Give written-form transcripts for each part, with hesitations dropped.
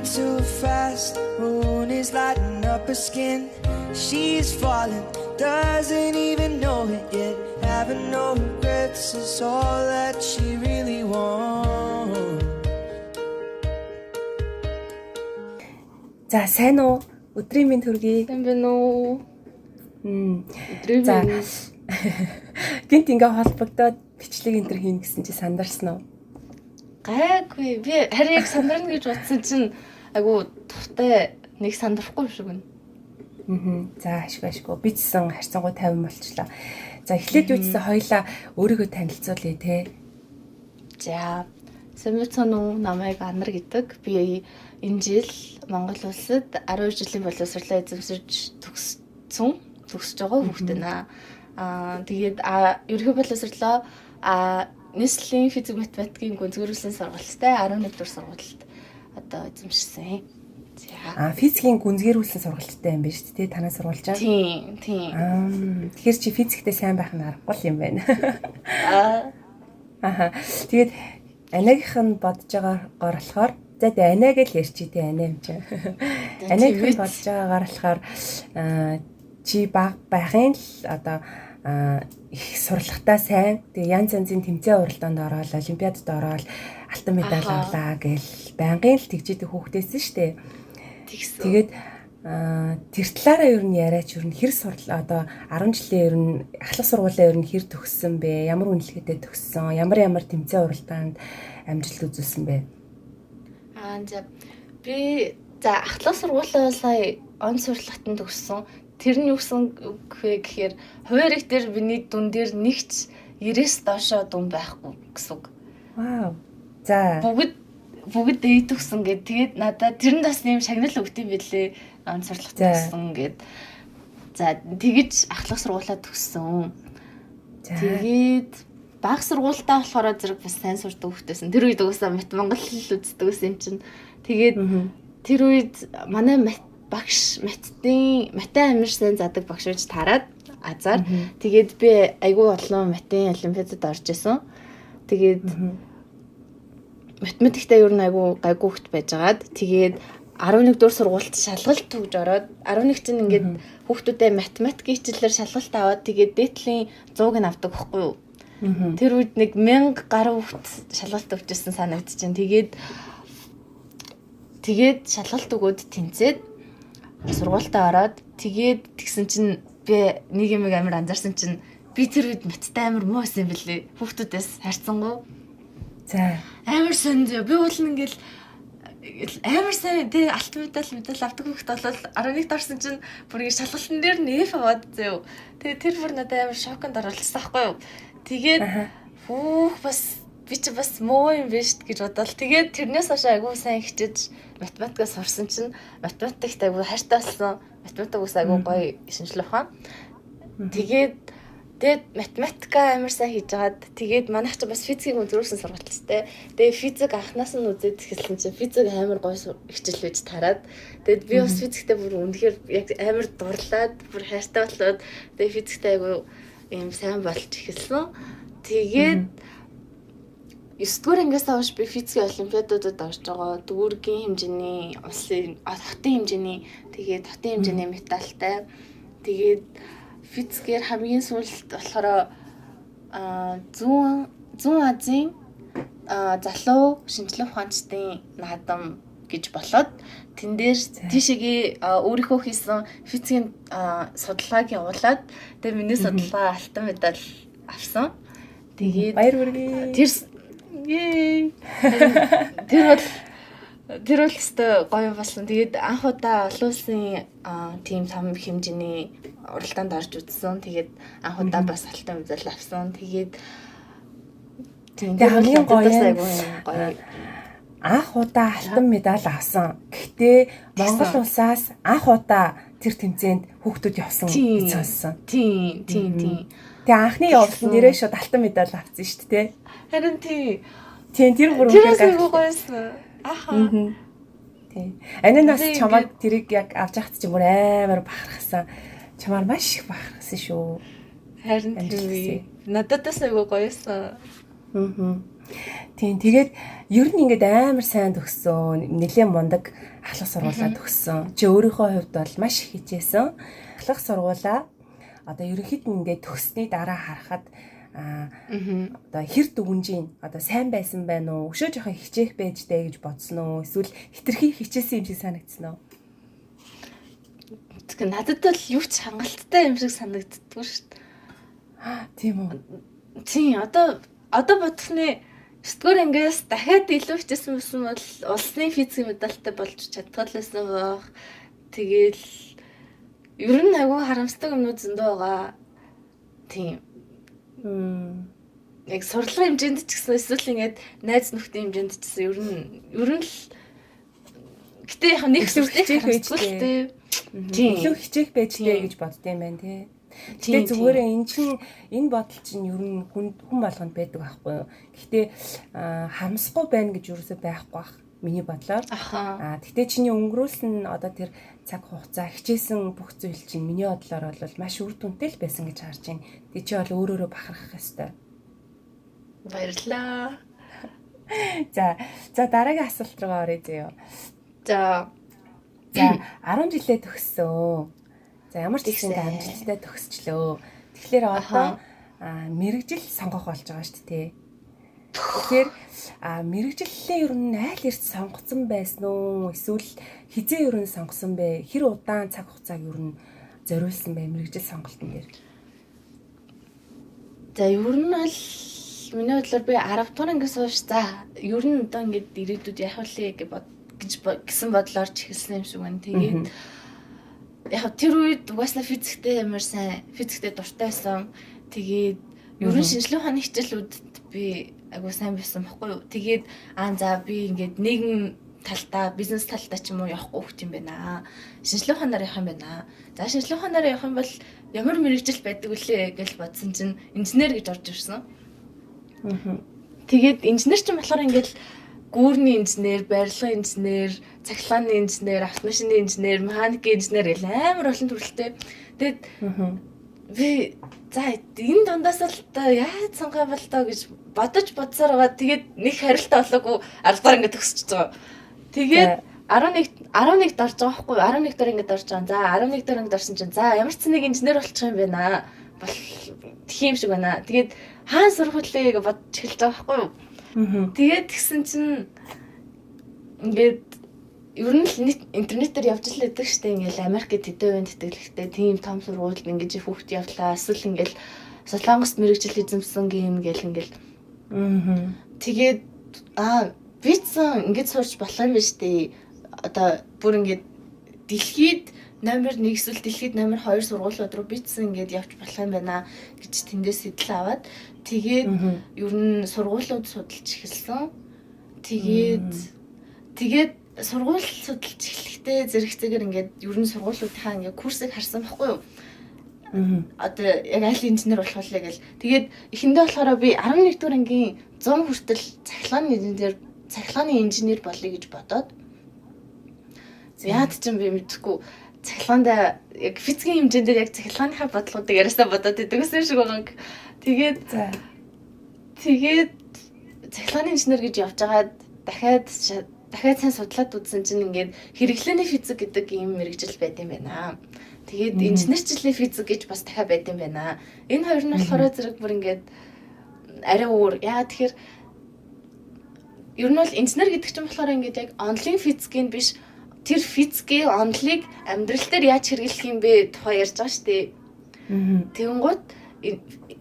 Moving too fast, moon is lighting up her skin. She's falling, doesn't even know it yet. Having no regrets is all that she really wants. За сайн уу? Өдрийн мэнд хүргэе. Сайн байна уу? Өдрийн За. мэнд. Гинт ингээ холбогдоод бичлэг энэ төр хийнэ гэсэн чи сандарсан уу? Гайгүй. Би харин яг сандарна гэж бодсон чинь айгу туфтай нэг сандрахгүй юм шиг байна. За ашгүй ашгүй. Би ч гэсэн харьцангуй 50 болчлоо. За эхлээд юу гэсэн хоёлаа өөрийгөө танилцуулъя те. За. Сайн байцгаана уу? Намайг Анар гэдэг. Би энэ жил Монгол улсад 12 жилийн боловсрлоо эзэмшиж төгсөж байгаа хүүхэд байна. Тэгээд ерөнхий боловсрлоо нийслэлийн физик математикийн гүнзгийрүүлсэн сургуультай 11 дугаар сургуульд одоо эзэмшсэн. За. Физикийн гүнзгийрүүлсэн сургуультай юм байна шүү дээ, танай сургууль чаа. Тийм, тийм. Тэгэхээр чи физиктэй сайн байх нь аргагүй юм байна. Аха. Тэгээд Анаагийнх нь бодож байгаагаар болохоор за тэгээ Анаа гэж ярьчих тий, Анаа юм чи. Анаагийнх нь бодож байгаагаар болохоор чи баг байхын л одоо их сурлагатай сайн. Тэгээ янз янзын тэмцээн уралдаанд ороод, олимпиадад ороод алтан медаль авлаа гэл байнгын л тэгжээдэг хүүхдээсэн шүү дээ. Тэгсэн. Тэгээд тэр талаараа ер нь яриач ер нь хэр сурлаа одоо 10 жилийн ер нь ахлах сургуулаа ер нь хэр төгссөн бэ? Ямар үнэлгээтэй төгссөн? Ямар ямар тэмцээн уралдаанд амжилт үзүүлсэн бэ? За би за ахлах сургуулаа сая он сурлагт нь төгссөн. Тэр нь юу гэсэн вэ гэхээр хуваарь дээр миний дүн дээр нэгч 90-с доошоо дүн байхгүй гэсэн үг. Вау. За. Бүгд дээд төгсөн гэд. Тэгээд надад тэр нь бас нэм шагнал өгд юм билээ. Он сурлагт төгссөн гэд. За тэгэж ахлах сургуулаа төгссөн. Тэгээд баг сургуультаа болохоор зэрэг бас сайн сурдаг хүүхдээсэн. Тэр үед угаасаа мат монгол хэл үздэг гэсэн юм чинь. Тэгээд тэр үед манай мат багш матын амар сайн задаг багш байж тараад азар. Тэгээд би айгүй олон матын олимпиадад орж исэн. Тэгээд математикта ер нь айгүй гайгүй хөлт байжгаад тэгээд 11 дугаар сургуульд шалгалт төгж ороод 11 чинь ингээд хүүхдүүдэд математикийн хичээлээр шалгалт аваад тэгээд дээдлийн 100-ыг нь авдаг байхгүй юу? Тэр үед нэг 1000 гаруй хүүхд шалгалт өгчсэн санагдчихэв. Тэгээд шалгалт өгөөд тэнцээд сургуультаа ороод тэгээд тэгсэн чинь би нэг юм амар анзаарсан чинь би тэр үед маттай амар муу байсан юм билээ. Хүүхдүүдээс харьцангуй. За. Амар сонь зөө. Би бол ингээл амар сайн тий алтан медаль авдаг хүүхд бол 11-д орсон чинь бүр ингэ шалгалтын дээр нь F аваад зөө. Тэгээд тэр бүр надад амар шоконд оруулсан байхгүй юу. Тэгээд хүүх бас би чи бас муу юм биш гэж бодоол. Тэгээд тэрнээс хойш айгүй сайн хичээж математикаа сурсан чинь математикт айгүй хайртай болсон. Математик ус айгүй гоё шинжлэх ухаан. Тэгээд математикаа амар сайн хийж агаад тэгээд манайх чи бас физикийн гүнзгийрүүлсэн сургуультай. Тэгээд физик анханаас нь үзээд эхэлсэн чинь физик амар гоё хичээл байж тараад тэгээд би бас физиктэй бүр үнэхээр яг амар дурлаад бүр хайртай болоод тэгээд физиктэй айгүй юм сайн болж эхэлсэн. Тэгээд 9 дугаар ангиас хойш би физикийн олимпиадуудад орж байгаа. Дүүргийн хэмжээний, улсын хотын хэмжээний, тэгээд хотын хэмжээний медальтай. Тэгээд физикээр хамгийн сүүлд болохоор зүүн Азийн залуу шинжлэх ухаанчдын наадам гэж болоод тэн дээр тийшээгээ өөрийнхөө хийсэн физикийн судалгааг явуулаад тэгээд миний судалгаа алтан медаль авсан. Тэгээд баяр хүргэе. Тэр Тэр бол өстой гоё болсон. Тэгээд анх удаа олон улсын тийм том хэмжээний уралдаанд орж үзсэн. Тэгээд анх удаа бас алтан медаль авсан. Тэгээд тийм хамгийн гоё анх удаа алтан медаль авсан. Гэхдээ Монгол улсаас анх удаа тэр тэмцээнд хүүхдүүд явсан гэж сонссон. Тийм, тийм, тийм. Тэгээ анхны явдлан нэрээ шууд алтан медаль авсан шүү дээ. Харин тийм. Тийм, тэр бүр үнэхээр гайхалтай. Аха. Тийм. Анаа нас чамайг тэрийг яг авч яхад чи бүр амар бахархсан. Чамаар маш их бахархсан шүү. Харин тийм. Надад бас айгүй гоёсэн. Тийм, тэгээд ер нь ингээд амар сайн төгссөн, нэлээд мундаг ахлах сургуулаа төгссөн. Чи өөрийнхөө хувьд бол маш их хичээсэн. Ахлах сургуулаа одоо ерөнхийд нь ингээд төгссөний дараа харахад одоо хэр дүгнжийн одоо сайн байсан байна уу? Өшөө жоохон хичээх байж дээ гэж бодсон уу? Эсвэл хитрхи хичээсэн юм шиг санагдсан уу? Тэгэхээр надад бол юу ч хангалттай юм шиг санагддаггүй шүү дээ. Тийм үү? Тийм, одоо бодох нэ 9-р ангиас дахиад илүү хичээсэн байсан бол улсны физикийн медальтай болж чадхал байсан байх. Тэгээл ер нь айгүй харамсдаг юмнууд зөндөө байгаа. Тийм. Яг сурлагын хэмжээнд ч гэсэн эсвэл ингээд найз нөхдийн хэмжээнд ч гэсэн ер нь л гэтээ яг нэг хичээх байж тээ. Тийм. Илүү хичээх байж тээ гэж боддсон юм байна тий. Гэтэ зүгээр энэ чинь энэ бодол чинь ер нь хүн болгонд байдаг байхгүй юу. Гэтэ харамсахгүй байна гэж юусоо байхгүй бах миний бодлоор. Гэтэ чиний өнгөрүүлсэн одоо тэр цаг хугацаа хичээсэн бүх зүйл чинь миний бодлоор бол маш үр дүнтэй л байсан гэж харж байна. Тэг чи бол өөрөөрөө бахархах ёстой. Баярлалаа. За дараагийн асуулт руу оръё зөө. За 10 жилээ төгссөн. За ямар ч гэсэн амжилттай төгсчлөө. Тэгэхээр одоо мэргэжил сонгох болж байгаа шүү дээ. Тэгэхээр мэргэжлээ ер нь айл эрт сонгоцсон байсан уу? Эсвэл хизээ ер нь сонгосон бэ? Хэр удаан цаг хугацааг ер нь зориулсан бэ мэргэжил сонголтын дээр? За ер нь бол миний бодлоор би 10 дугаар ангиас хойш за ер нь одоо ингээд ирээдүйд яах вэ гэж гэсэн бодлоор ч эхэлсэн юм шиг байна. Тэгээд яг тэр үед угаасаа физиктэй амар сайн, физиктэй дуртай байсан. Тэгээд ер нь шинжлэх ухааны хичээлүүдэд би айгуу сайн байсан баггүй юу. Тэгээд за би ингээд нийгэм талдаа, бизнес талдаа ч юм уу явахгүй хөх юм байна. Шинжлэх ухаанаар явах юм байна. За шинжлэх ухаанаар явах юм бол ямар мэргэжил байдаг вүлээ гэж бодсон чинь инженер гэж орж ирсэн. Тэгээд инженер чинь болохоор ингээд гүүрний инженер, барилгын инженер, цахилгааны инженер, автомашины инженер, механикийн инженер гэл амар олон төрөлтэй. Тэгээд би за энэ дундаас л та яаж сонгох юм бол тоо гэж бодож бодсоор байгаа. Тэгээд нэг хариулт олоогүй 10 дугаар ингээд төгсөж байгаа. Тэгээд 11-д орж байгаа байхгүй юу? 11 дугаар ингээд орж байгаа. За 11 дугаар ингээд орсон чинь за ямар ч нэг инженер болчих юм байна. Бол тийм шиг байна. Тэгээд хаан сурах вүлээ гэж бодож эхэлж байгаа байхгүй юу? Тэгээд тэгсэн чинь ингээд ер нь л интернетээр явж л байдаг штэ. Ингээл Америкт тэдэн хувийн тэтгэлэгтэй тийм том сургуульд ингэж хүүхд явлаа. Эсвэл ингээл Солонгост мэргэжил эзэмсэн гин гэл ингээл. Тэгээд би ч ингэж сурч болох юм биш үү? Одоо бүр ингээд дэлхийд номер 1 эсвэл дэлхийд номер 2 сургуулиуд руу би ч ингээд явж болох юм байна гэж тэндээс сэтэл аваад тэгээд ер нь сургуулиуд судалж эхэлсэн. Тэгээд сургууль судалж эхлэхдээ зэрэгцээгээр ингээд ер нь сургуулиудынхаа ингээд курсыг харсан байхгүй юу? Одоо яг аль инженер болох вэ гэл. Тэгээд эхэндээ болохоор би 11 дугаар ангийн 100 хүртэл цахилгааны инженер болъё гэж бодоод яад ч юм би мэдэхгүй цахилгаандаа яг физикийн хэмжээнд дээр яг цахилгааныхаа бодлогоодыг яриасаа бодоод идэг гэсэн шиг байгаа. Тэгээд цахилгааны инженер гэж явж байгаад дахиад сайн судлаад үзсэн чинь ингээд хэрэглээний физик гэдэг ийм мэргэжил байд юм байна. Тэгээд инженерчлэлийн физик гэж бас дахиад байд юм байна. Энэ хоёр нь болохоор зэрэг бүр ингээд арай өөр. Яагаад тэгэхээр ер нь бол инженер гэдэг чинь болохоор ингээд яг онлайн физикийн биш тэр физикийн онлыг амьдрал дээр яаж хэрэглэх юм бэ тухай ярьж байгаа шүү дээ. Тэгэнгүүт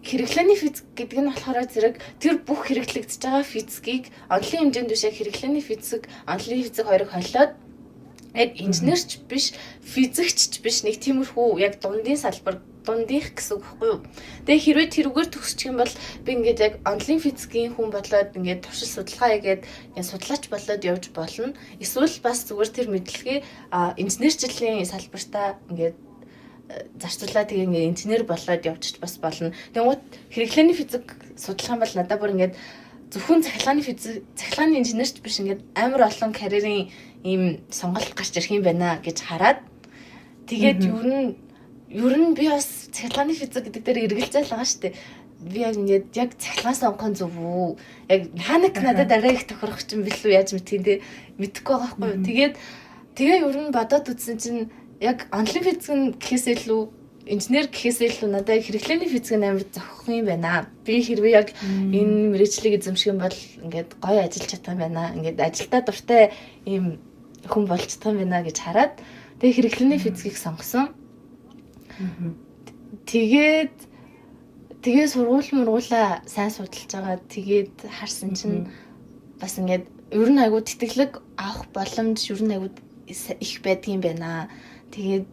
хэрэглээний физик гэдэг нь болохоор зэрэг тэр бүх хэрэглэгдэж байгаа физикийг онлын хэмжээнд биш яг хэрэглээний физик, онлын физик хоёрыг холиод яг инженерч биш, физикч биш нэг тиймэрхүү яг дундын салбар, дундынх гэсэн үг байхгүй юу. Тэгээ хэрвээ тэрүүгээр төгсчих юм бол би ингээд яг онлын физикийн хүн болоод ингээд туршил судалгаа хийгээд ингээд судлаач болоод явж болно. Эсвэл бас зүгээр тэр мэдлэгээ инженерчлэлийн салбартаа ингээд зарцуулаад тэгээ ингээд инженер болоод явчих бас болно. Тэнгуут хэрэглээний физик судлах юм бол надад бүр ингээд зөвхөн цахилгааны физик, цахилгааны инженерч биш ингээд амар олон карьерийн ийм сонголт гарч ирэх юм байна гэж хараад тэгээд ер нь би бас цахилгааны физик гэдэг дээр эргэлзээл байгаа шүү дээ. Би яг ингээд яг цахилгаан сонгох нь зөв үү? Яг механик надад арай их тохирох чинь билүү яаж мэдхин те мэдэхгүй байгаа байхгүй юу. Тэгээд тэгээ ер нь бодоод үзсэн чинь яг онлайн физик нь гэхээс илүү инженер гэхээс илүү надад хэрэглээний физик нь амар зохих юм байна. Би хэрвээ яг энэ мэргэжлийг эзэмших юм бол ингээд гоё ажиллаж чадах юм байна. Ингээд ажилдаа дуртай ийм хүн болж чадах юм байна гэж хараад тэгээ хэрэглээний физикийг сонгосон. Тэгээд сургууль мургуулаа сайн судалж байгаа. Тэгээд харсан чинь бас ингээд ер нь айгуу тэтгэлэг авах боломж ер нь айгуу их байдгийн байна. Тэгээд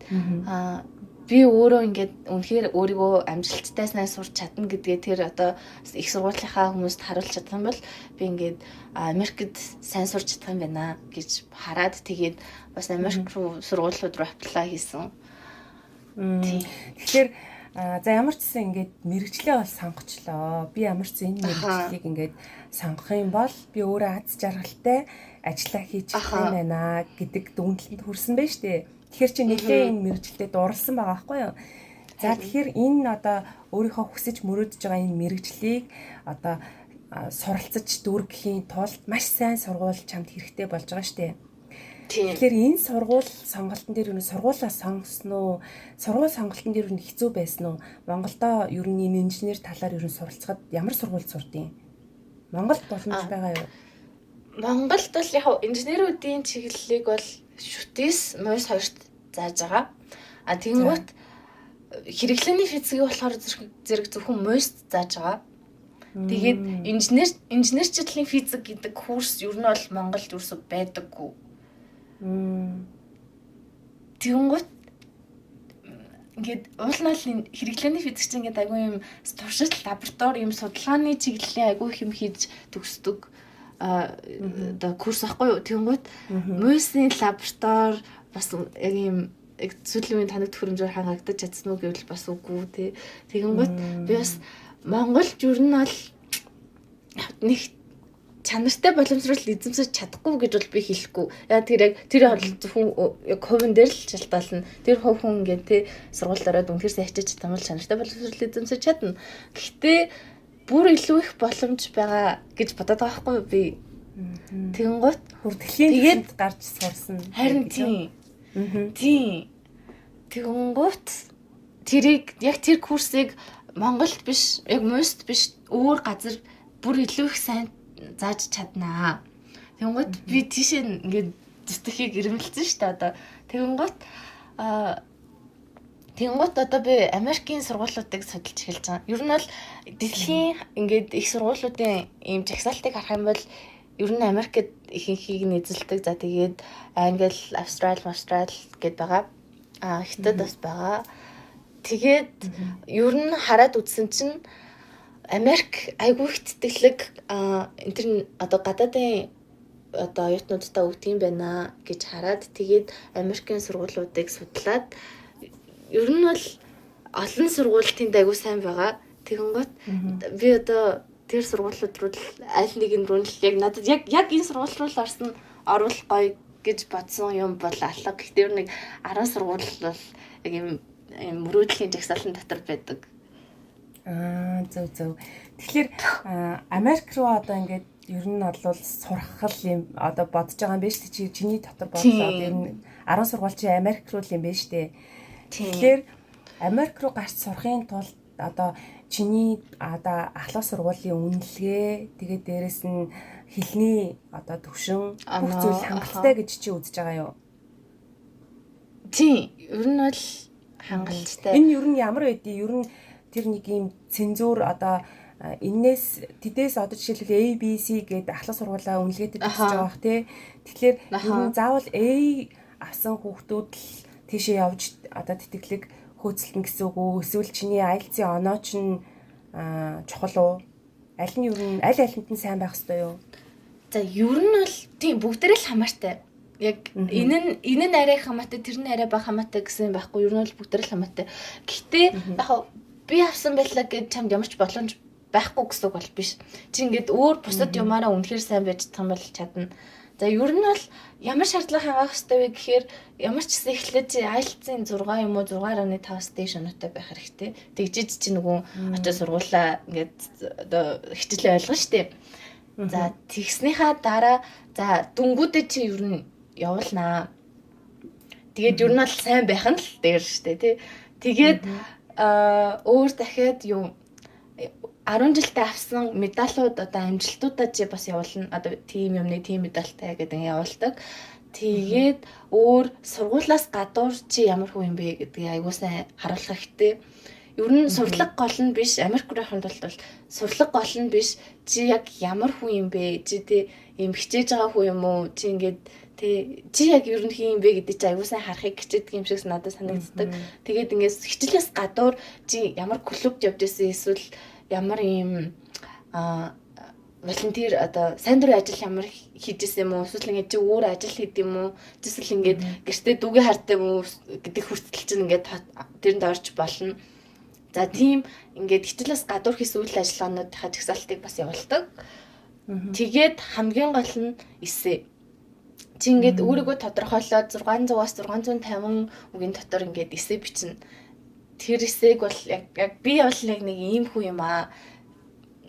би өөрөө ингээд үнэхээр өөрийгөө амжилттай сайн сурч чадна гэдгээ тэр одоо их сургуулийнхаа хүмүүст харуулж чадах юм бол би ингээд Америкт сайн сурч чадах юм байна гэж хараад тэгээд бас Америк руу сургуулиуд руу apply хийсэн. Тэгэхээр за ямар ч гэсэн ингээд мэргэжлээ бол сонгочлоо. Би ямар ч энэ мэргэжлийг ингээд сонгох юм бол би өөрөө аз жаргалтай ажиллаа хийж чадах юм байна гэдэг дүгнэлтэнд хүрсэн байж тээ. Тэгэхээр чи нэлээ энэ мэргэжилтэд дурлсан байгаа байхгүй юу? За тэгэхээр энэ одоо өөрийнхөө хүсэж мөрөөдөж байгаа энэ мэргэжлийг одоо суралцаж дүүргэхийн тулд маш сайн сургууль чамд хэрэгтэй болж байгаа шүү дээ. Тэгэхээр энэ сургууль сонголтын дээр юу сургуулаа сонгосон уу? Сургууль сонголтын дээр юу хэцүү байсан уу? Монголдо ер нь энэ инженер талаар ер нь суралцахад ямар сургуульд сурдیں۔ Монголд боломж байгаа юу? Монголд бол яг инженерүүдийн чиглэлийг бол шүтээс муйс хоёрт зааж байгаа. А тэгэнгүүт хэрэглээний физикийг болохоор зэрэг зөвхөн муйст зааж байгаа. Тэгээд инженерчлэлийн физик гэдэг курс ер нь бол Монголд юусоо байдаггүй. Тэгэнгүүт ингээд уулнаал хэрэглээний физик чинь ингээд айгүй юм туршилт лаборатори юм судалгааны чиглэлийн айгүй их юм хийж төгсдөг одоо курс байхгүй юу. Тэгэнгүүт муйсны лаборатори бас яг юм яг сүүлийн үеийн таныг төхөөрөмжөөр хангагдаж чадсан уу гэвэл бас үгүй тий. Тэгэнгүүт би бас Монголд ер нь бол нэг чанартай боломжрол эзэмсэж чадахгүй гэж бол би хэлэхгүй. Яг тэр яг тэр зөвхөн яг хувин дээр л шалтгаална. Тэр хувь хүн ингээд тий сургуульд ороод үнэхээр сайн хичээж чадсан бол чанартай боломжрол эзэмсэж чадна. Гэхдээ бүр илүү их боломж байгаа гэж бодоод байгаа байхгүй би. Тэгэнгүүт хүрдэхийн тэгээд гарч сурсан. Харин тийм. Тийм. Тэгэнгүүт тэрийг яг тэр курсыг Монголд биш, яг муйст биш өөр газар бүр илүү их сайн зааж чаднаа. Тэгэнгүүт би тийшээ ингээд зүтгэхийг ирмэлцэн шүү дээ одоо. Тэгэнгүүт тэгэнгүүт одоо би Америкийн сургуулиудыг судалж эхэлж байгаа. Ер нь бол дэлхийн ингээд их сургуулиудын ийм жагсаалтыг харах юм бол ер нь Америкт ихэнхийг нь эзэлдэг. За тэгээд Англи, Австрали, Австрали гэд байгаа. Хятад бас байгаа. Тэгээд ер нь хараад үзсэн чинь Америк айгүй их тэтгэлэг энэ төр одоо гадаадын одоо оюутнуудтай өгдөг юм байна гэж хараад тэгээд Америкийн сургуулиудыг судлаад ер нь бол олон сургууль тэнд айгүй сайн байгаа. Тэгэнгүүт би одоо тэр сургуулиуд руу аль нэгэн рүү л яг надад яг энэ сургууль руу л орсон орвол гоё гэж бодсон юм бол алга. Гэхдээ ер нь нэг 10 сургууль бол яг юм мөрөөдлийн жагсаалтан дотор байдаг. Зөв зөв. Тэгэхээр Америк руу одоо ингээд ер нь бол сурах юм одоо бодож байгаа юм биш үү? Чи чиний дотор бодлоо ер нь 10 сургууль чи Америк руу л юм биш үү? Тэгэхээр Америк руу гарч сурахын тулд одоо чиний одоо ахлах сургуулийн үнэлгээ тэгээд дээрэс нь хэлний одоо төвшин бүх зүйл хангалттай гэж чи үзэж байгаа юу? Тийм. Ер нь бол хангалттай. Энэ ер нь ямар байдгийг ер нь тэр нэг юм цензуур одоо энээс тэдээс одоо жишээлбэл A B C гэдэг ахлах сургуулаа үнэлгээтэй төгсөж байгаа бах тий. Тэгэхээр ер нь заавал A авсан хүүхдүүд л тийшээ явж одоо тэтгэлэг хөөцөлтөн гэсэн үг үү? Эсвэл чиний IELTS-ийн оноо чинь чухал уу? Аль нь ер нь аль алинд нь сайн байх ёстой юу? За ер нь бол тийм бүгдээрээ л хамаартай. Яг энэ нь арай хамаатай, тэр нь арай бага хамаатай гэсэн юм байхгүй. Ер нь бол бүгдээрээ л хамаатай. Гэхдээ яг би авсан байлаа гэж чамд ямар ч боломж байхгүй гэсэн үг бол биш. Чи ингээд өөр бусад юмараа үнэхээр сайн байж чадах юм бол чадна. За ер нь бол ямар шаардлага хангаах хэрэгтэй вэ гэхээр ямар ч гэсэн эхлээд чи IELTS-ийн 6 юм уу 6.5-аас дээш оноотой байх хэрэгтэй. Тэгжиж чи нөгөө очиж сургуулаа ингээд одоо хичээлээ ойлгоно шүү дээ. За тэгснийхаа дараа за дүнгуудээ чи ер нь явуулнаа. Тэгээд ер нь бол сайн байх нь л дээр шүү дээ тий. Тэгээд өөр дахиад юу 10 жилдээ авсан медалууд одоо амжилтуудаа чи бас явуулна. Одоо тим юмны тим медальтай гэдэг ингэ явуулдаг. Тэгээд өөр сургуулаас гадуур чи ямар хүн юм бэ гэдгийг аягүй сайн харуулах хэрэгтэй. Ер нь сурлага гол нь биш. Америк руу явахын тулд бол сурлага гол нь биш. Чи яг ямар хүн юм бэ? Чи тэ ийм хичээж байгаа хүн юм уу? Чи ингээд тэ чи яг ер нь хин юм бэ гэдэг чи аягүй сайн харахыг хичээдэг юм шиг надад санагддаг. Тэгээд ингээд хичээлээс гадуур чи ямар клубт явж байсан эсвэл ямар ийм волонтер одоо сайн дурын ажил ямар хийж исэн юм уу? Эсвэл ингээд чи өөр ажил хийд юм уу? Эсвэл ингээд гэртээ дүүгээ харддаг юм уу гэдэг хүртэл чинь ингээд тэрэнд орж болно. За тийм ингээд хичээлээс гадуур хийсэн үйл ажиллагаануудынхаа жагсаалтыг бас явуулдаг. Тэгээд хамгийн гол нь эссе. Чи ингээд өөрийгөө тодорхойлоод 600-аас 650 үгийн дотор ингээд эссе бичнэ. Тэр эсээг бол яг би бол яг нэг ийм хүн юм аа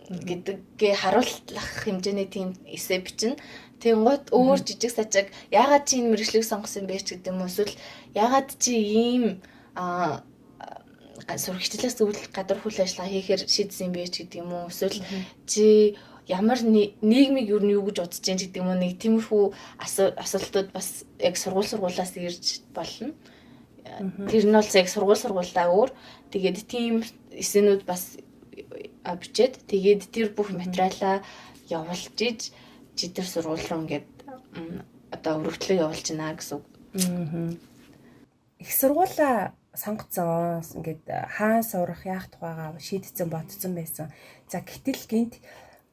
гэдэггээ харуулах хэмжээний тийм эссе бичнэ. Тэнгуут өөр жижиг сажиг яагаад чи энэ мэргэжлийг сонгосон бэ ч гэдэг юм уу эсвэл яагаад чи ийм сургуулиас үйл гадуур үйл ажиллагаа хийхээр шийдсэн юм бэ ч гэдэг юм уу эсвэл чи ямар нийгмийг юу нь юу гэж бодож जैन гэдэг юм уу нэг тиймэрхүү асуултууд бас яг сургуулиас ирж болно. Тэр нь бол яг сургуулаа өөр. Тэгээд тийм эсэнүүд бас бичээд тэгээд тэр бүх материалаа явуулж иж чи тэр сургууль руу ингээд одоо өргөдлөө явуулж байна гэсэн үг. Их сургуулаа сонгоцсон. Ингээд хаан сурах, яах тухайгаа шийдсэн, бодсон байсан. За гэтэл гинт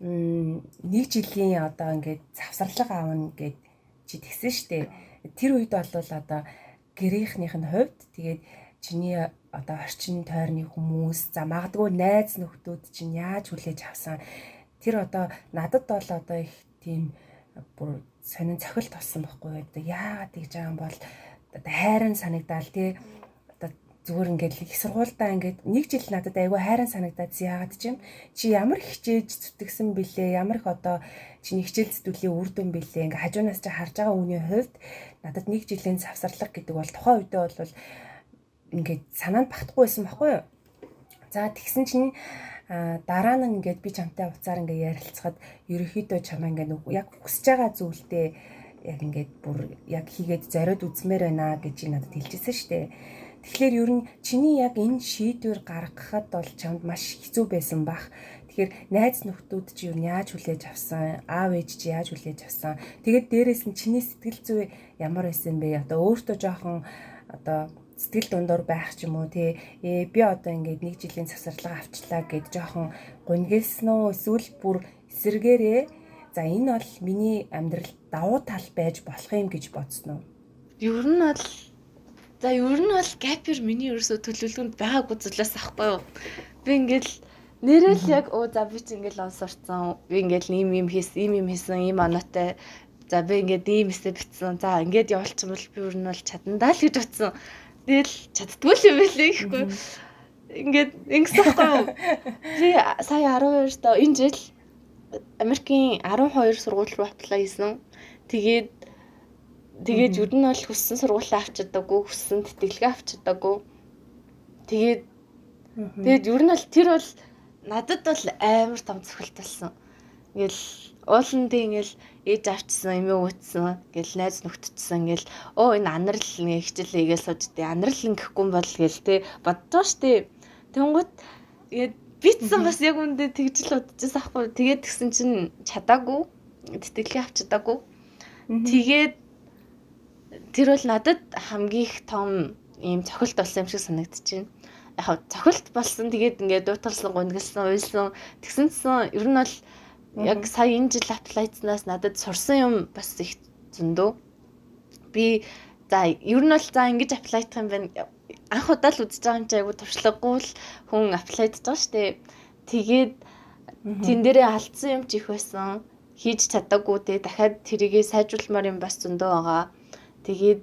нэг жилийн одоо ингээд завсарлага аавна гэд чи тэгсэн штэ. Тэр үед бол одоо гэрийнхнийх нь хувьд тэгээд чиний одоо орчин тойрны хүмүүс за магадгүй найз нөхдүүд чинь яаж хүлээж авсан тэр одоо надад бол одоо их тийм бүр сонин цохилт болсон байхгүй одоо яагаад тэгж байгаа юм бол одоо хайран санагдаал тий одоо зүгээр ингээд их сургуульдаа ингээд нэг жил надад айгүй хайран санагдаад яагаад ч юм чи ямар хичээж зүтгэсэн бэлээ ямар их одоо чиний хичээл зүтгэлийн үр дүн бэлээ ингээд хажуунаас чи харж байгаа үний хувьд надад нэг жилийн завсарлага гэдэг бол тухайн үедээ бол ингээд санаанд багтахгүй байсан байхгүй юу. За тэгсэн чинь дараа нь ингээд би чамтай уцаар ингээд ярилцахад ерөнхийдөө чамаа ингээд яг хүсэж байгаа зүйлдээ яг ингээд бүр яг хийгээд зориод үзмээр байна гэж надад хэлжсэн шүү дээ. Тэгэхээр ер нь чиний яг энэ шийдвэр гаргахад бол чамд маш хэцүү байсан бах. Тэгэхээр найз нөхдүүд чи юу яаж хүлээж авсан, аав ээж чи яаж хүлээж авсан. Тэгээд дээрэс нь чиний сэтгэл зүй ямар байсан бэ? Одоо өөртөө жоохон одоо сэтгэл дундуур байх ч юм уу тий. Би одоо ингээд нэг жилийн завсарлага авчлаа гэд жоохон гунгэлсэн үү? Эсвэл бүр эсэргээрээ за энэ бол миний амьдрал давуу тал байж болох юм гэж бодсон уу? Ер нь бол за ер нь бол gap year миний ерөөсөө төлөвлөгөөнд байгаагүй зүйлээс ахгүй юу. Би ингээл нэрэл яг оо за би ч ингээл он сурцсан. Би ингээл ийм юм хийсэн, ийм юм хийсэн, ийм оноотой. За би ингээд ийм эсэ бичсэн. За ингээд явуулчихвал би ер нь бол чадандаа л гэж бодсон. Тэгэл чаддгүй л юм байлээ гэхгүй. Ингээд ингэсэн байхгүй юу? Би сая 12 доо энэ жил Америкийн 12 сургууль руу apply хийсэн. Тэгээд ер нь бол хүссэн сургуулаа авч чадаагүй, хүссэн тэтгэлгээ авч чадаагүй. Тэгээд ер нь бол тэр бол надад бол амар том цохилт болсон. Ингээл ууланд ингээл ээж авчсан, эмээ өвөтсөн, ингээл найз нөхдөдсөн, ингээл оо энэ анарл нэг хичээл хийгээл сууж тээ, анарл ингэхгүй юм бол гээл те боддоо штэ. Тэнгүүт тэгээд битсэн бас яг үндэ тэгж л бодчихсан аахгүй. Тэгээд тэгсэн чинь чадаагүй, тэтгэлгээ авч чадаагүй. Тэгээд тэр бол надад хамгийн их том ийм цохилт болсон юм шиг санагдчихэв. Яг цохилт болсон. Тэгээд ингээд дуутгалсан, гунигласан, уйлсан. Тэгсэн чинь ер нь бол яг сая энэ жил apply-снаас надад сурсан юм бас их зөндөө. Би за ер нь бол за ингэж apply-дах юм байна. Анх удаа л үзэж байгаа юм чи айгу туршлагагүй л хүн apply-дж байгаа шүү дээ. Тэгээд тэн дээрээ алдсан юм ч их байсан. Хийж чадаагүй те дахиад тэрийгээ сайжруулмаар юм бас зөндөө байгаа. Тэгээд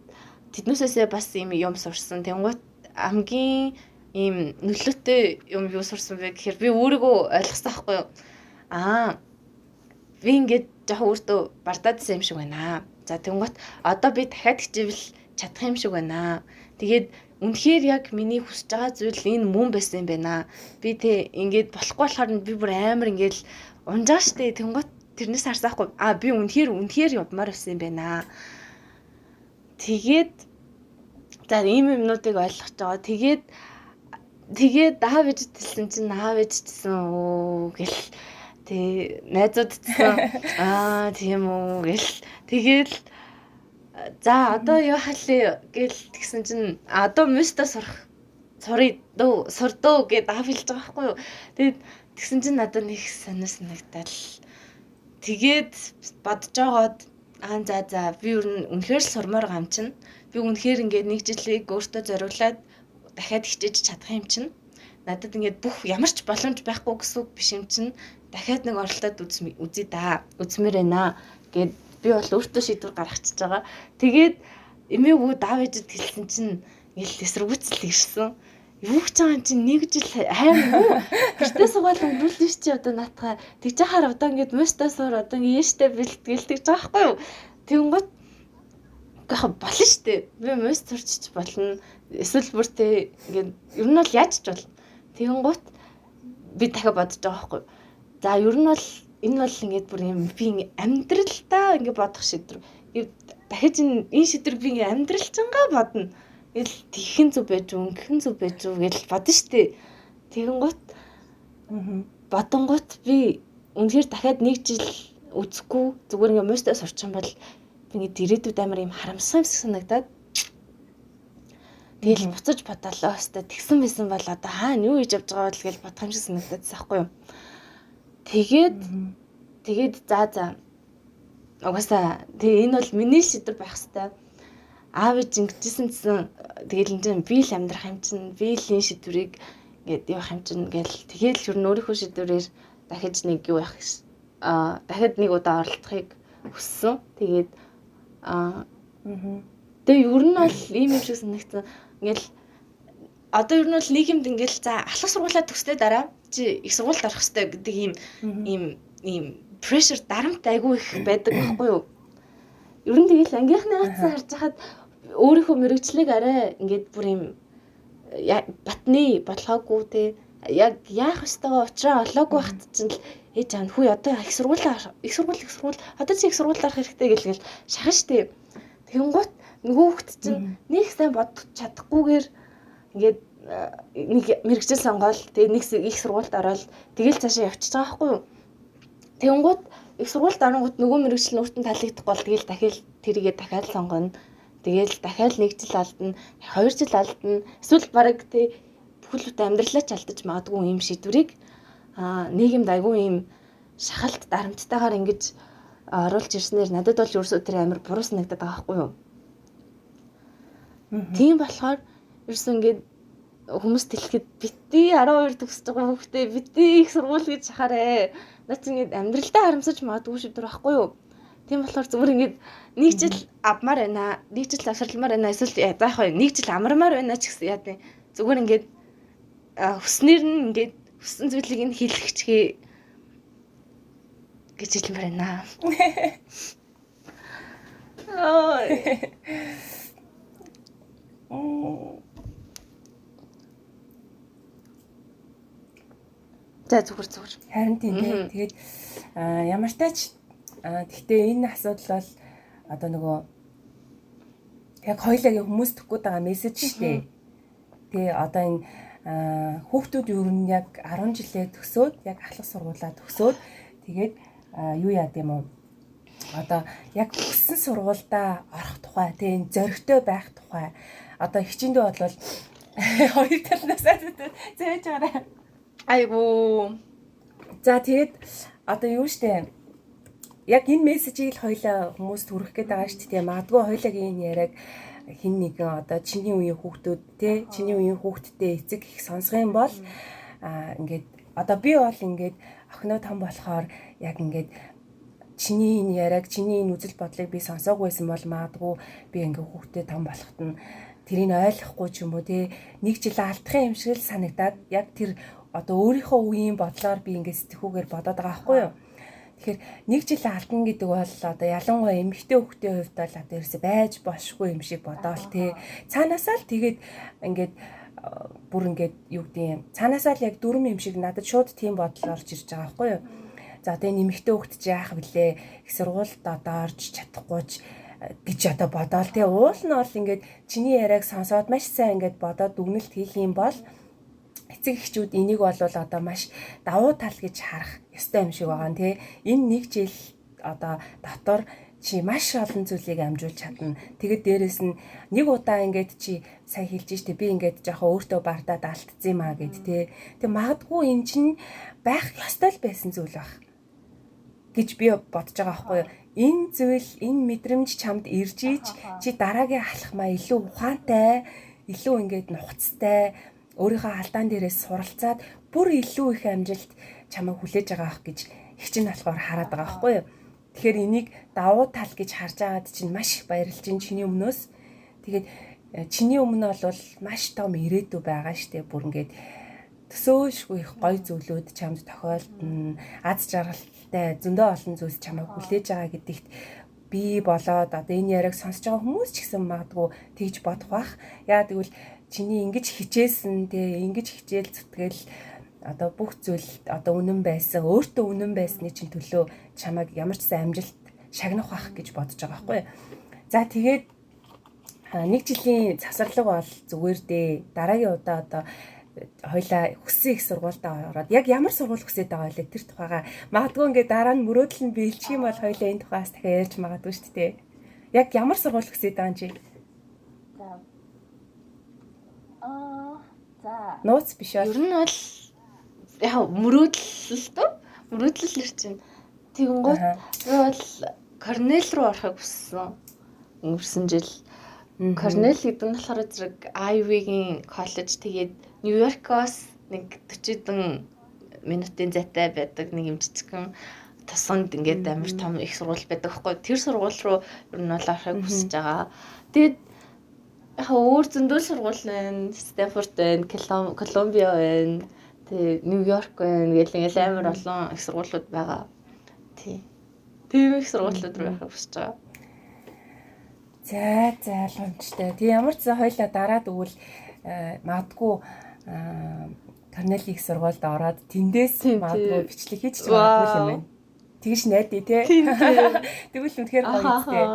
тэднээсээ бас ийм юм сурсан. Тэнгуут хамгийн ийм нөлөөтэй юм юу сурсан бэ гэхээр би өөрийгөө ойлгосон байхгүй юу? Аа би ингээд жоохон өөртөө бардаадсан юм шиг байна. За тэнгуут одоо би дахиад хичээвэл чадах юм шиг байна. Тэгээд үнэхээр яг миний хүсэж байгаа зүйл энэ мөн байсан юм байна. Би тэ ингээд болохгүй болохоор би бүр амар ингээд унжаа штэ. Тэнгуут тэрнээс харсаахгүй. Аа би үнэхээр явмаар байсан юм байна. Тэгээд за ийм юмнуудыг ойлгож байгаа. Тэгээд аав ээжд хэлсэн чинь аав ээж гэсэн өө гэл тэг найзууд гэсэн аа тийм үү гэл тэгэл за одоо юу халээ гэл тэгсэн чинь одоо мөстө сурах сурыг дөө сурдөө гэд аав хэлж байгаа байхгүй юу. Тэгээд тэгсэн чинь надад нэг сонир санагдал. Тэгээд бодож байгаад аа за би ер нь үнэхээр л сурмаар байгаа юм чинь. Би үнэхээр ингээд нэг жилийг өөртөө зориулаад дахиад хичээж чадах юм чинь. Надад ингээд бүх ямар ч боломж байхгүй гэсэн үг биш юм чинь. Дахиад нэг оролдоод үзье да. Үзмээр байна гэд би бол өөртөө шийдвэр гаргачихж байгаа. Тэгээд эмээгүү даав ээжэд хэлсэн чинь ингээл эсэргүүцэл ирсэн. Юу гэж байгаа юм чинь нэг жил хайм уу? Гэртээ суугаад өнгөрүүлнэ ш чи одоо наатахаа. Тэгж яхаар одоо ингээд муустаа суур одоо ингээд ээштэй бэлтгэл тэгж байгаа байхгүй юу? Тэгэнгүүт гэх болно штэ. Би муус сурчиж болно. Эсвэл бүр тэ ингээд ер нь бол яаж ч болно. Тэгэнгүүт би дахиад бодож байгаа байхгүй юу? За ер нь бол энэ бол ингээд бүр юм би ингээд амьдралдаа ингээд бодох шийдвэр. Дахиж энэ шийдвэр би ингээд амьдралчингаа бодно. Ингээл тэгхэн зүв байж үү, ингэхэн зүв байж үү гэж бодно штэ. Тэгэнгүүт бодонгуут би үнэхээр дахиад нэг жил үзэхгүй зүгээр ингээд муустаа сурчих юм бол би ингээд ирээдүйд амар юм харамсах юм шиг санагдаад тэгэл буцаж бодлоо өстой тэгсэн байсан бол одоо хаана юу хийж явж байгаа бол гэж бодох юм шиг санагдаадсан байхгүй юу. Тэгээд за угаасаа тэгээ энэ бол миний шийдвэр байх хэвээр. Аав ээж ингэжсэн гэсэн тэгэл энэ чинь би л амьдрах юм чинь би л энэ шийдвэрийг ингээд явах юм чинь гэл тэгэл ер нь өөрийнхөө шийдвэрээр дахиж нэг юу яах дахиад нэг удаа оролдохыг хүссэн. Тэгээд тэгээ ер нь бол ийм юм шиг санагдсан. Ингээл одоо ер нь бол нийгэмд ингээл за алах сургуулаа төгснөө дараа чи их сургуульд орох хэрэгтэй гэдэг ийм pressure дарамт айгүй их байдаг байхгүй юу? Ер нь тэгэл ангийнхны хатсан харж хахад өөрийнхөө мэрэгчлийг арай ингээд бүр ийм батны бодлогоогүй те яг яах ёстойгоо учраа олоогүй байхад чинь л ээж аав хүү одоо их сургууль одоо чи их сургуульд орох хэрэгтэй гэлгээл шахана штэ. Тэгэнгუут нөгөө хүүхд чинь нэг сайн бодож чадахгүйгээр ингээд нэг мэрэгжил сонгоол тэгээ нэг их сургуульд ороод тэгэл цаашаа явчихж байгаа байхгүй юу? Тэгэнгუут их сургуульд оронгууд нөгөө мэрэгжил нь өөртөө таалагдахгүй бол тэгэл дахиад тэрийгээ дахиад сонгоно. Тэгэл дахиад нэг жил алдна, 2 жил алдна. Эсвэл бараг тэ бүхэл бүтэн амьдралаа ч алдаж магадгүй ийм шийдвэрийг нийгэмд айгүй ийм шахалт дарамттайгаар ингэж оруулж ирснээр надад бол ерөөсөө тэр амар буруу санагдаад байгаа байхгүй юу? Тийм болохоор ерөөсөө ингээд хүмүүст хэлэхэд бити 12 төгсөж байгаа хүүхдээ бити их сургууль гэж шахаарэ. Наа чи ингээд амьдралдаа харамсаж магадгүй шийдвэр байхгүй юу? Тийм болохоор зүгээр ингээд нэг жил авмаар байна, нэг жил завсарламаар байна, эсвэл заах вэ? Нэг жил амармаар байна ч гэсэн яа тийм. Зүгээр ингээд хүснээр нь ингээд хүссэн зүйлийг нь хийлгэчихээ гэж хэлмээр байна. За зүгээр. Харин тийм ээ. Тэгээд ямар ч тач гэхдээ энэ асуудал бол одоо нөгөө яг хоёулагийн хүмүүс төгөх гээд байгаа мессеж шүү дээ. Тэгээ одоо энэ хүүхдүүд ер нь яг 10 жилээ төгсөөд яг ахлах сургуулаа төгсөөд тэгээд юу яад юм уу? Одоо яг хүссэн сургуульдаа орох тухай, тэгээ энэ зоригтой байх тухай. Одоо хичээндээ бодлол хоёр талнаас зөөж байгаарай. Айгуу. За тэгээд одоо юу штэ? Яг энэ мессежийг л хоёлаа хүмүүст хүргэх гээд байгаа шүү дээ. Магадгүй хоёулагийн энэ яриаг хин нэгэн одоо чиний үеийн хүүхдүүд те чиний үеийн хүүхдтэй эцэг их сонсох юм бол ингээд одоо би бол ингээд охиноо том болохоор яг ингээд Чиний энэ яриаг, чиний энэ үзэл бодлыг би сонсоогүйсэн бол магадгүй би ингээ хүүхдээ том болоход нь тэрийг ойлгохгүй ч юм уу те, нэг жил алдах юм шиг л санагдаад яг тэр одоо өөрийнхөө үеийн бодлоор би ингээ сэтгхүүгээр бодоод байгаа байхгүй юу. Тэгэхээр нэг жил алдна гэдэг бол одоо ялангуяа эмэгтэй хүүхдийн хувьд бол одоо ерөөсөө байж болшгүй юм шиг бодоол те. Цаанаасаа л тэгээд ингээд бүр ингээд юу гэдэг юм, цаанаасаа л яг дүрм юм шиг надад шууд тийм бодол орж ирж байгаа байхгүй юу. За одоо энэ эмэгтэй хүүхд чи яах вүлээ, их сургуульд одоо орж чадахгүй ч гэж одоо бодоол те. Уул нь бол ингээд чиний яриаг сонсоод маш сайн ингээд бодоод дүгнэлт хийх юм бол эцэг эхчүүд энийг бол одоо маш давуу тал гэж харах ёстой юм шиг байгаа нь те. Энэ нэг жил одоо дотор чи маш олон зүйлийг амжуулж чадна. Тэгээд дээрэс нь нэг удаа ингээд чи сайн хэлж штэ, би ингээд жоохон өөртөө бардаад алдсан юм аа гэд те. Тэг магадгүй энэ чинь байх ёстой л байсан зүйл баг гэж би бодож байгаа байхгүй юу. Энэ зүйл, энэ мэдрэмж чамд ирж ич чи дараагийн алхмаа илүү ухаантай, илүү ингээд нухацтай, өөрийнхөө алдаан дээрээс суралцаад бүр илүү их амжилт чамайг хүлээж байгаа ах гэж их чинь болохоор хараад байгаа байхгүй юу. Тэгэхээр энийг давуу тал гэж харж байгаад чинь маш их баярлж чинь чиний өмнөөс. Тэгээд чиний өмнө бол маш том ирээдүй байгаа штэ. Бүр ингээд төсөөлшгүй их гоё зүйлүүд чамд тохиолдно. Аз жаргалтай зөндөө олон зүйлс чамайг хүлээж байгаа гэдэгт би болоод одоо энэ яриаг сонсож байгаа хүмүүс ч гэсэн магадгүй тэгж бодох бах. Яа тэгвэл чиний ингэж хичээсэн те, ингэж хичээл зүтгэл одоо бүх зүйл одоо үнэн байсан, өөртөө үнэн байсны чинь төлөө чамайг ямар ч сан амжилт шагнах бах гэж бодож байгаа байхгүй. За тэгээд нэг жилийн завсарлага бол зүгээр дээ. Дараагийн удаа одоо хоёлаа хүссэн их сургуульдаа ороод яг ямар сургууль хүсээд байгаа вэ тэр тухайга магадгүй ингээд дараа нь мөрөөдөл нь биелчих юм бол хоёлаа энэ тухайас дахиад ярьж магадгүй шүү дээ. Яг ямар сургууль хүсээд байгаа юм чи? За. За. Нууц биш бол. Ер нь бол яг мөрөөдөл л дөө. Мөрөөдөл нэр чинь. Тэгэнгүүт би бол Корнел руу орохыг хүссэн. Өнгөрсөн жил. Корнел гэдэг нь болохоор зэрэг Ivy-гийн коллеж, тэгээд Нью-Йоркоос нэг 40 хэдэн минутын зайтай байдаг нэг юм жижигхэн тосонд ингээд амар том их сургууль байдаг байхгүй. Тэр сургууль руу ер нь бол орохыг хүсэж байгаа. Тэгээд яг өөр зөндөл сургууль байна. Стэнфорд байна, Колумбиа байна. Тэгээ Нью-Йорк байна гэл ингээл амар олон их сургуулиуд байгаа. Тий. Тийм их сургуулиуд руу явахыг хүсэж байгаа. За за боломжтой. Тий ямар ч зэн хоёлаа дараад өгвөл магадгүй Корнел их сургуульд ороод тэндээс магадгүй бичлэг хийж ч магадгүй юм байна. Тэгж найдаа тий. Тэгвэл үнэхээр гоё үстэй.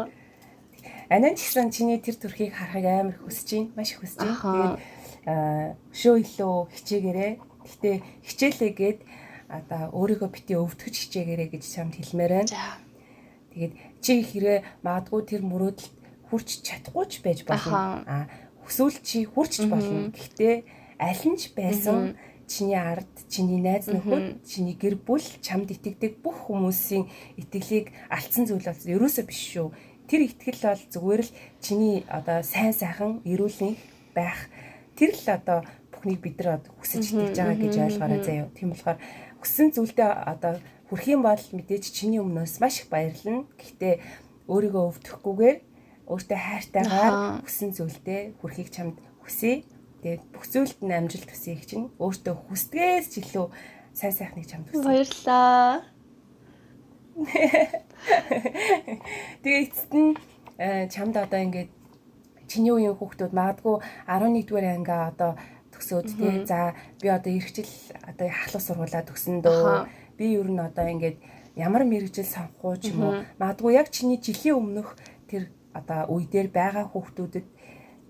Анаа ч гэсэн чиний тэр төрхийг харахыг амар хүсэж байна. Маш их хүсэж байна. Тэгээд өшөө илүү хичээгээрээ. Гэтэ хичээлээгээд одоо өөрийгөө бити өвдгөж хичээгээрээ гэж чамд хэлмээр байна. Тэгээд чи хэрэг магадгүй тэр мөрөөдөлд хүрч чадахгүй ч байж болно. Хүсвэл чи хүрч болно. Гэхдээ аль нь ч байсан чиний ард, чиний найз нөхөд, чиний гэр бүл, чамд итгэдэг бүх хүмүүсийн итгэлийг алдсан зүйл бол ерөөсөө биш шүү. Тэр итгэл бол зүгээр л чиний одоо сайн сайхан эрүүл энх байх тэр л одоо бүхнийг бид нар хүсэж итгэж байгаа гэж ойлгоорой заяа. Тийм болохоор хүссэн зүйлдээ одоо хүрэх юм бол мэдээж чиний өмнөөс маш их баярлна. Гэхдээ өөрийгөө өвдөөхгүйгээр өөртөө хайртайгаар хүссэн зүйлдээ хүрэхийг чамд хүсье. Тэгээд бүх зүйлд нь амжилт хүсье чинь өөртөө хүсдгээс ч илүү сайн сайхныг чамд хүсье. Баярлалаа. Тэгээ эцэст нь чамд одоо ингээд чиний үеийн хүүхдүүд магадгүй 11-р ангиа одоо төгсөөд тий за би одоо эх жил одоо ахлах сургуулаа төгсөн дөө. Би ер нь одоо ингээд ямар мэргэжил сонгох уу ч юм уу. Магадгүй яг чиний жилийн өмнөх тэр одоо үе дээр байгаа хүүхдүүдэд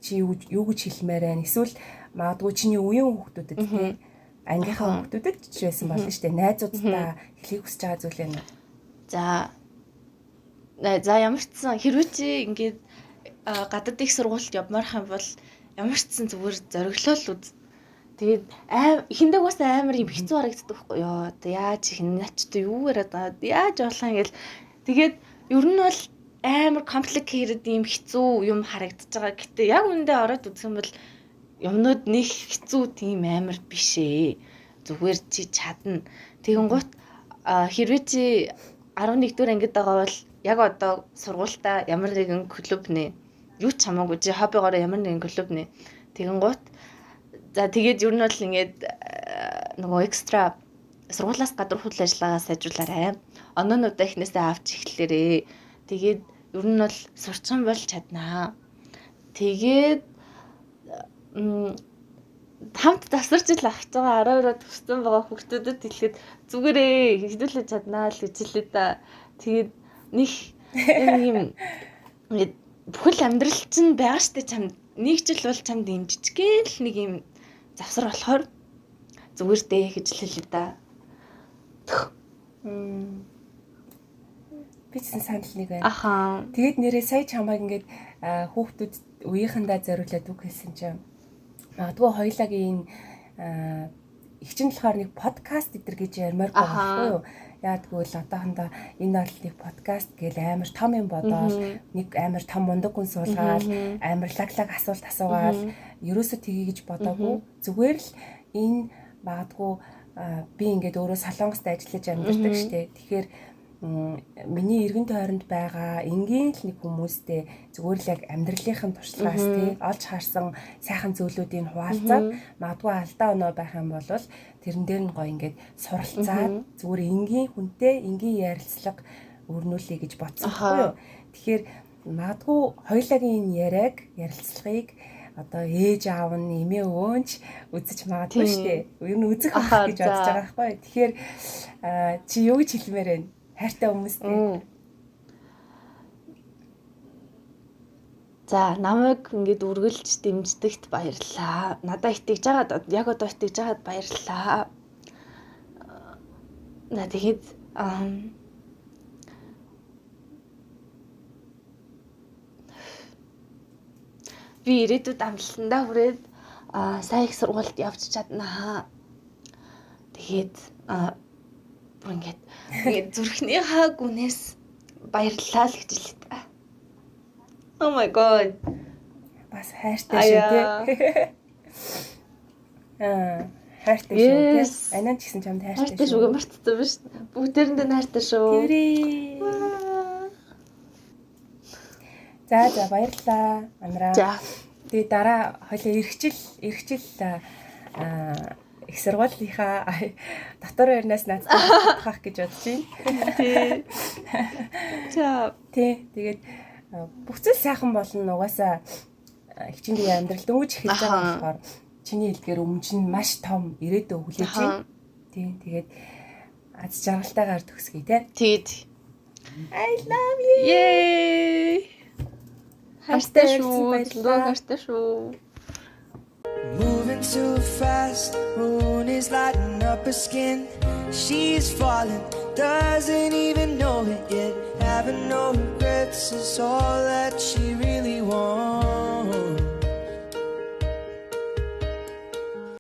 чи юу гэж хэлмээр байна? Эсвэл магадгүй чиний үеийн хүүхдүүдэд тий ангийнхаа хүүхдүүдэд ч байсан болно шүү дээ. Найзуудтай хэлхийг хүсэж байгаа зүйл юм. За. За ямар ч сан хэрвээ чи ингээд гадаад их сургуульд явмаар юм бол ямар ч сан зүгээр зориглол үз. Тэгээд эхэндээ бас амар юм хэцүү харагддаг байхгүй ёо. Одоо яаж их нач одоо юу яриад байгаа. Яаж болох юм гэл. Тэгээд ер нь бол амар complicated юм хэцүү юм харагдаж байгаа. Гэтэ яг үндэ ороод үзэх юм бол юмнууд нэг хэцүү тийм амар биш ээ. Зүгээр чи чадна. Тэгэнгუут хэрвээ чи 11 дугаар ангид байгаа бол яг одоо сургуультаа ямар нэгэн клуб нэ. Юу ч хамаагүй, чи хоббигоор ямар нэгэн клуб нэ. Тэгэнгუут за, тэгээд ер нь бол ингээд нөгөө extra, сургуулиас гадуур үйл ажиллагаа сайжруулаарай. Оноонуудаа эхнээсээ авч эхлээрээ. Тэгээд ер нь бол сурчих юм бол чаднаа. Тэгээд хамт завсарч ил авч байгаа 12-оо төгссөн байгаа хүүхдүүдэд хэлэхэд зүгээрээ хэдүүлээ чаднаа л гэж хэлээ да. Тэгээд нэг юм ингээд бүхэл амьдрал чинь байгаа штэ чамд, нэг жил бол чамд юм жижигэн л нэг юм завсар болохоор зүгээр дээ гэж хэлээ да. Би ч санал нэг байна. Аха. Тэгээд нэрээ сая чамайг ингээд хүүхдүүд үеийнхэндээ зориулаад үг хэлсэн чинь магадгүй хоёулагийн энэ их чинь болохоор нэг подкаст эдэр гэж ярмаар байгаа байхгүй юу? Яадгүй л одоохондоо энэ бол нэг подкаст гэл амар том юм бодоол, нэг амар том мундаг хүн суулгаад амар лаг лаг асуулт асуугаал ерөөсө тгий гэж бодоогүй. Зүгээр л энэ магадгүй би ингээд өөрөө Солонгост ажиллаж амьдардаг штэ. Тэгэхээр миний эргэн тойронд байгаа энгийн л нэг хүмүүстэй зүгээр л яг амьдралынхын туршлагаас, тий, олж харсан сайхан зүйлүүдийг хуваалцаад, магадгүй алдаа оноо байх юм бол тэрэн дээр нь гоё ингээд суралцаад, зүгээр энгийн хүнтэй энгийн ярилцлага өрнүүлэе гэж бодсон байхгүй юу. Тэгэхээр магадгүй хоёулагийн энэ яриаг, ярилцлагыг одоо ээж аав нь, эмээ өвөөнч үзэж магадгүй шүү дээ. Ер нь үзэх байх гэж бодож байгаа байхгүй юу. Тэгэхээр чи юу гэж хэлмээр байна? Хайртай хүмүүстэй. За, намайг ингээд үргэлж дэмждэгт баярлалаа. Надад итгэж байгаад, яг одоо итгэж байгаад баярлалаа. На, тэгэхэд би ирээдүйд амжилтандаа хүрээд сайн их сургуульд явж чаднаа. Тэгээд бүр ингээд зүрхнийхаа гүнээс баярлалаа л гэж хэлээ та. Oh my God. Бас хайртай шүү, тий. Хайртай шүү, тий. Анаа ч гэсэн чамд хайртай. Хайртай шүү, мартсан биш. Бүгдээрэндээ хайртай шүү. Тэрээ. За, баярлалаа. Анраа. За. Тэгээ дараа хоёлаа эргэжил их сургуулийнхаа дотор байрнаас надтай холбох гэж бодож байна. Тий. За. Тий. Тэгээд бүх зүйл сайхан болно. Угаасаа хичээний амьдрал дөнгөж эхэлж байгаа болохоор чиний хэлдгээр өмнө чинь маш том ирээдүй хүлээж байна. Тий. Тэгээд аз жаргалтайгаар төгсгөе, тий. Тэгээд I love you. Yay! Хайртай шүү. Хайртай шүү. Moving too fast, moon is lighting up her skin. She's falling, doesn't even know it yet. Having no regrets is all that she really wants.